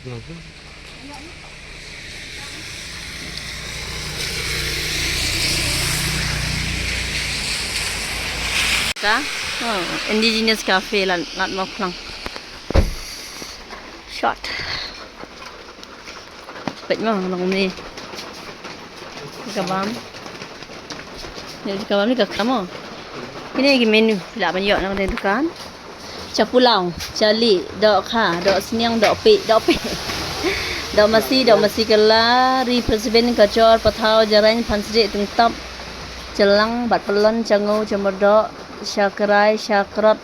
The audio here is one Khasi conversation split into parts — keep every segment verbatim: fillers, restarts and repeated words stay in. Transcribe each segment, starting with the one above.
Ka? Oh, indigenous cafe la, la mo khlang. Shot. Peit mo, long ni. Ka bam. Ni ka bam ni ka khamo. Kine ki menu la ban ïoh na ka dukan. Cha pulao, cha lieh, doh kha, doh sniang, doh peh, doh peh. Doh masi, doh masi kylla, ri pyrshibin, kachor, pathaw, jaraiñ, phan sdieh, tungtap, chalang, bad pyllun, cha ngew, cha myrdoh, cha krai, cha krot,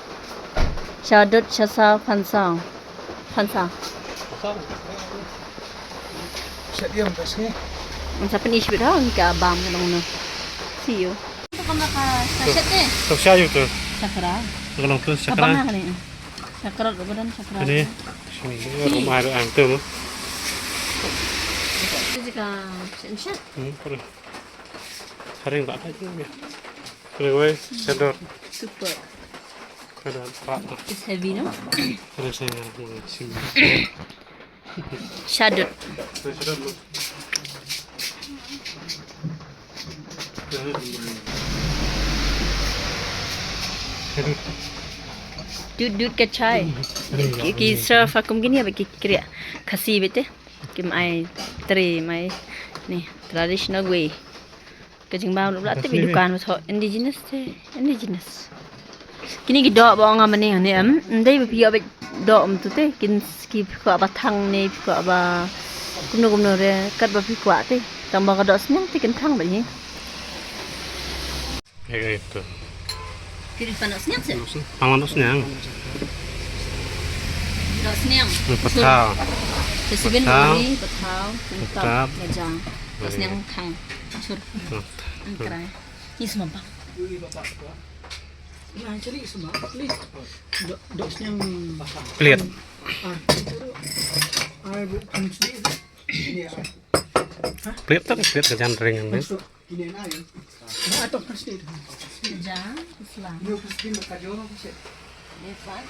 cha dud, cha saw, phan saw. Phan saw. Shet ïam ka sngi. Ngan sa pyni shibit ha, ngi ka bam ka long na. See you. Tu kam ka sachet te. Tu sha yu tu. Chakra. Ka long tu chakra. Ka bam na kane. Chakra, ka badan chakra. Kane. Sini, rumah ada ang tu mo. Tu jika sachet. Hmm, pura. Haring ba ta jing ya. Pura wai, sador. Super. Kada ba ta. It's heavy, no? Kada saya, hmm, sini. Shadut. Dud dud ka chai. Ki, ki serve ha kum kine ba ki kriah Khasi beit te. Kim ai tray mai ni traditional way. Ka jingbam ruh la tip ïa dukan ba thoh indigenous te, indigenous. Kine ki doh ba ong nga mane ne em, ym dei ba phi ïoh beit doh ym tu te, kin ki phi kwah ba thang ne phi kwah ba kumno kumno re, kat ba phi kwah te. Tang ba ka doh sniang te kin thang beit hi. Ega itu. Phi ri pan doh sniang se? Pang doh sniang. Doh sniang. Pathaw. Te sibin pathaw. Pathaw. Pathaw. Pathaw. Doh sniang thang. Chur. Angkrai. Ni semua bang. Nah, cari semua. Ni. Dok, dok yang pelit. Ah, itu. Ah, bukan sedih. Ini apa? Hah? Pelit tak? Pelit kerjaan ringan ni. Masuk. Ini yang lain. Nah, atau kan sedih. Kerja, Islam. Ini apa sedih? Kerja apa sih? Dia kan.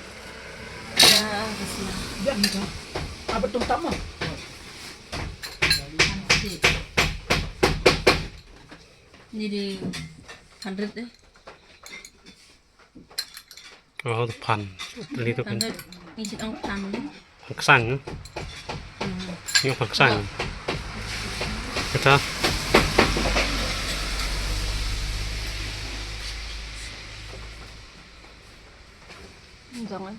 Ya, Islam. Dia kan. Apa tuh tamu? Ini di hundred deh. Oh, tu pan. Ni tu kan. Ni si ong pan ni. Pan ksang. Hmm. Ni pan ksang. Kata. Jangan.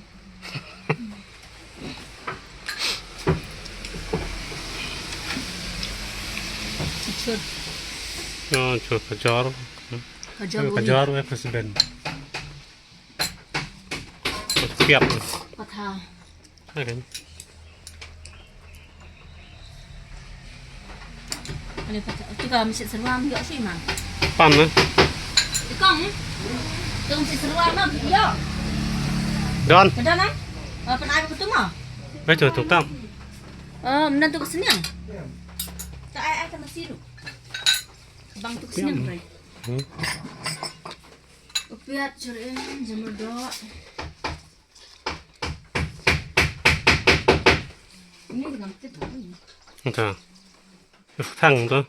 Chut. Oh, chut, kajor. Kajor, kajor, eh, pas ben. Siap. Patha. Oke. Ani patha. Tu ka mesti seruam juga sih, Mang. Pan, eh? Ikong. Tu mesti seruam, Mang. Yo. Don. Don, ah? Apa nak aku tu, Mang? Baik, tu, tu, tam. Oh, menantu kesenian. Tak ai ai kan masih tu. Bang tu kesenian, Bang. Hmm. Upiat, chureh, jamur dok. Ini dengan tip. Enta. Thang tu.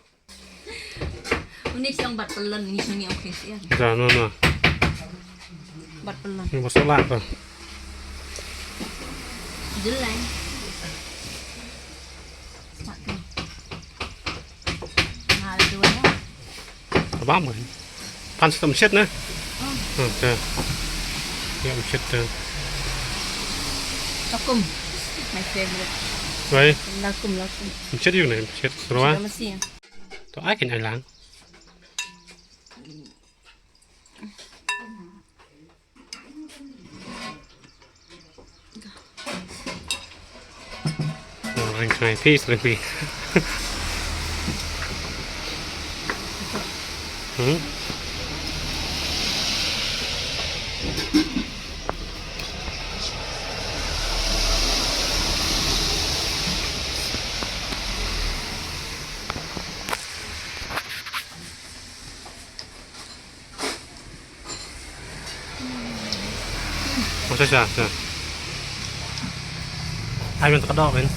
Ini siang bat pelon, ini siang ni okey siang. Enta, no, no. Bat pelon. Ini masalah tu. Jelai. Satu. Nah, dua ya. Ka bam kan. Pan sa tam shit na. Oh. Hmm, okay. Ya, shit tu. Lakum. My favorite. Wai. Lakum, lakum. Shit yu na, shit. Serwa. Shit masih ya. To ai kan ai lang. Ring kai pi, ring pi. Hmm? Masa sa, sa. Ai, minta kedok kan.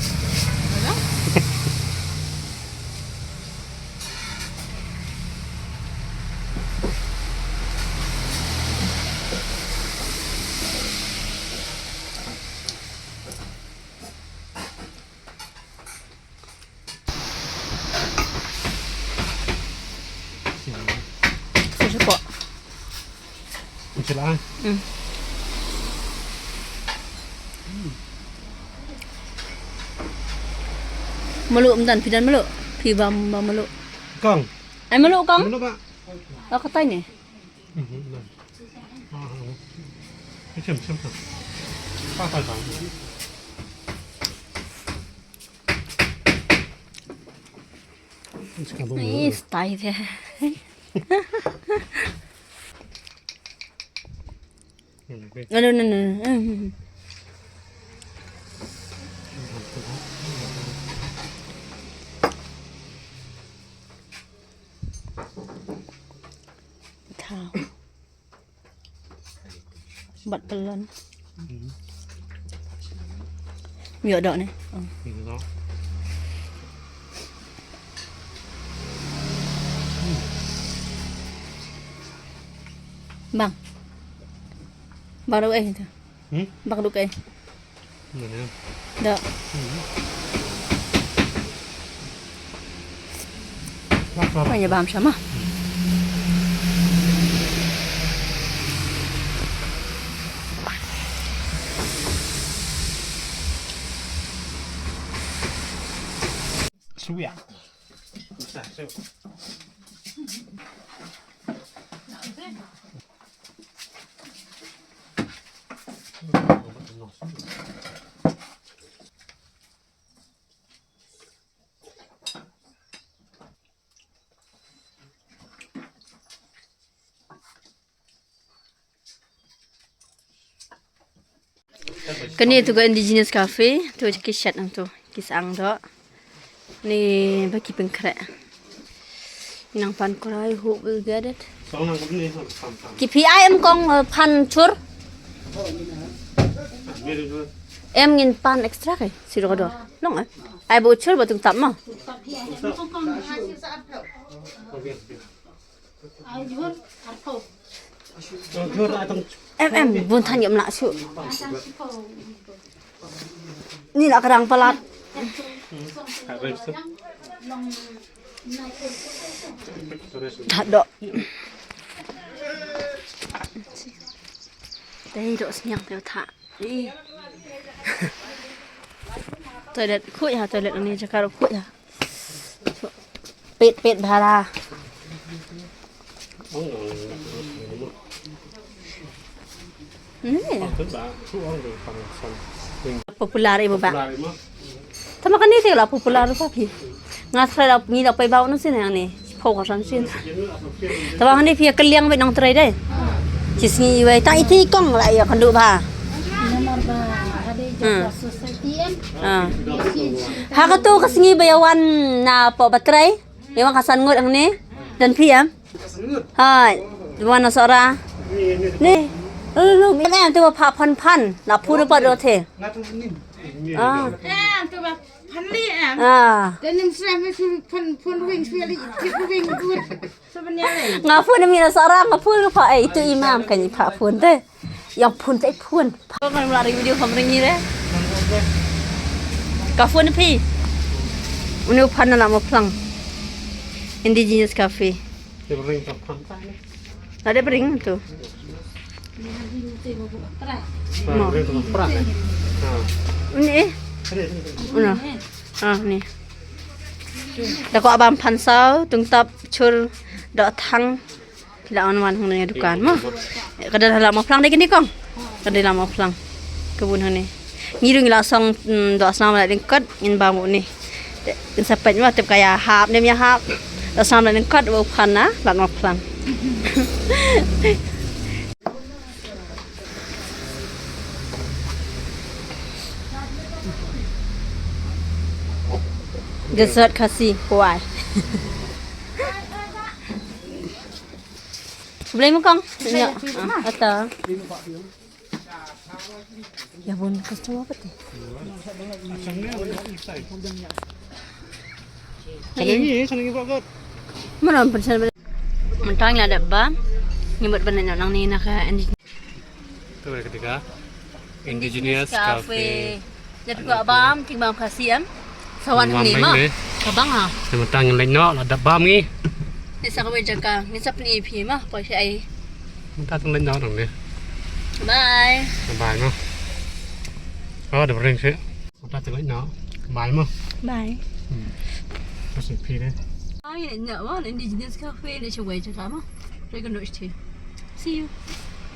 Sila. Hmm. Mluh mynta, phi don mluh. Phi bam, bam mluh. Kong. Ai mluh kong. Mluh ba. Ka tai ne. Mhm, na. Ah, ah. Shem, shem, shem. Pa, pa, pa. Ih, stai te. No, no, no, no. Thau. Bat pelon. Hmm. Ïoh doh ne. Oh. Ïoh doh. Bang. Bang duk eh tu. Hmm? Bang duk eh. Mana? Doh. Hmm. Apa ya bam sama? Suya. Kane tu ka Indigenous Cafe, tu ki shet nang tu, ki sang doh. Ni ba ki pynkhreh. Nang pan krai, hope we'll get it. Ki phi ai em kong, eh, pan chur. Em ngin pan extra kai, siro ka dor. Long eh. Ai ba u chur ba tung tap ma. Em, em, bun than ïa mla shu. Ni la ka dang palat. Tha doh. Dei doh sniang te tha. Ih. Toilet khuid ha, toilet ni jaka ruh khuid ha. Pit, pit bha la. Ni. Popular ïa ba. Tama kane te la popular ruh phi. Nga try la ngi la pei ba u nang sien hangne. Pho ka san sien. Tama hangne phi ka liang ba nang try dei. Chi sngi iwei ta iti kong la ïa ka ndu ba. Hmm. Ah. Ha ka tu ka sngi ba ïa wan na pho ba try. Ïa wan ka san ngut hangne. Dan phi em. Hai. Wan na Sohra. Ni. Lu lu mi em tu ba pha phan phan. La phu pa do the. Ah. Em tu ba. Phan li em. Ah. Dan nim sra me su phan phan wing su li tip wing dur. Nga phone mi na Sohra, nga phone ka pha, eh, itu imam kan i pha phone te. Yang phone te phone. Pha kan la ring video kam ring ni re. Ka phone phi. Unu phan na la mo phlang. Indigenous Cafe. Dia bering ka phan ta ni. Ada bering tu. Mo. Bering ka phan. Ha. Ini eh. Ini, ini. Una. Ah, ni. Da ko abam phan saw, tung tap chur doh thang. Ki la wan wan hangne dukan mo. Ka dei la mo phlang dei kini kong. Ka dei la mo phlang. Ka bun hangne. Ngi ruh ngi la song, mm, doh snam la ding kot ngin bam u ni. Ngin sa peit mo tip ka ïa hap ne ym ïa hap. Doh snam la ding kot u phan na la mo phlang. Dessert Khasi, kuai. Boleh mukang? Ya. Ah, ata. Ya bun customer apa ti? Changi, changi bagat. Mana pun sana. Mentang la dep ba. Ngi mut ban ïa nang ni na ka Indi-, tu ka tiga. Indigenous Cafe. Cafe. Jadi ko bam, king bam Khasi em. Sawan ni ma. Ka bang ha. Mentang leh no la dep bam ngi. Ni sa ka wei jaka, ni sa pni phi ma, poi shi ai. Mynta tang leit noh dang ne. Bye. Bye mo. Oh, da ring shi. Mynta tang leit noh. Bye mo. Bye. Hmm. Kasi phi de. Ai, nya wa Indigenous Cafe ne, shawei jaka mo. Rega no shi. See you.